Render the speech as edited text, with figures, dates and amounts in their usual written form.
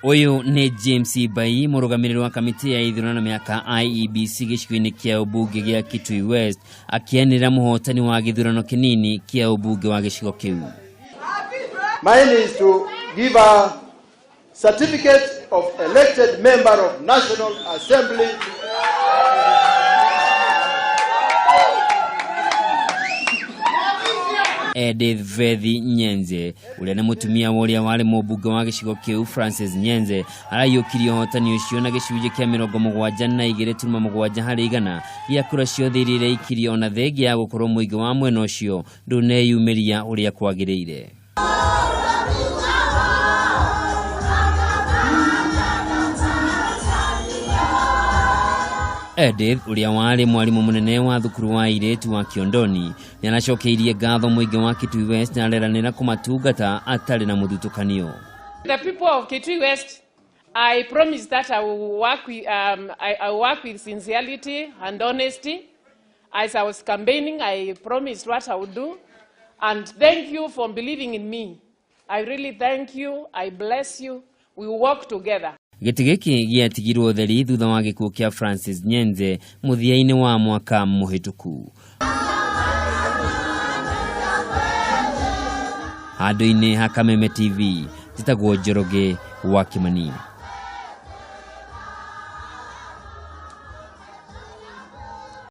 Ũyũ nĩ James Bai, mũrũgamĩrĩri wa kamĩtĩ ya ithurano mĩaka IEBC gĩcigo-inĩ kĩa ũmbunge gĩa Kitui West, akĩanĩrĩra mũhotani wa gĩthurano kĩnini kĩa ũmbunge wa gĩcigo kĩu. Mine is to give a certificate of elected member of National Assembly. Edith Vethi Nyenze ũrĩa nĩ mũtumia wa ũrĩa warĩ mũmbunge wa gĩcigo kĩu Francis Nyenze araiyũkirie ũhotani ũcio na gĩcunjĩ kĩa 72.7 harĩ igana gĩa kura ciothe iria iraikirie, ona thengia ya gũkorwo mũingĩ wa mwena ũcio ndũneyumĩria ũrĩa kwagĩrĩire. Edith ũrĩa warĩ mwarimũ mũnene wa thukuru wa airĩtu wa Kiondoni nĩaracokeirie ngatho mũingĩ wa Kitui West na areranĩra kũmatungata atarĩ na mũthutũkanio. The people of Kitui West, I promise that I will work with, I will work with sincerity and honesty. As I was campaigning, I promised what I would do. And thank you for believing in me. I really thank you. I bless you. We will work together. Gĩtĩ gĩkĩ gĩatigirwo ũtheri thutha wa gĩkuũ kĩa Francis Nyenze mũthia-inĩ wa mwaka mũhĩtũku. Handũ-inĩ ha Kameme TV, njĩtagwo Njoroge wa Kimani.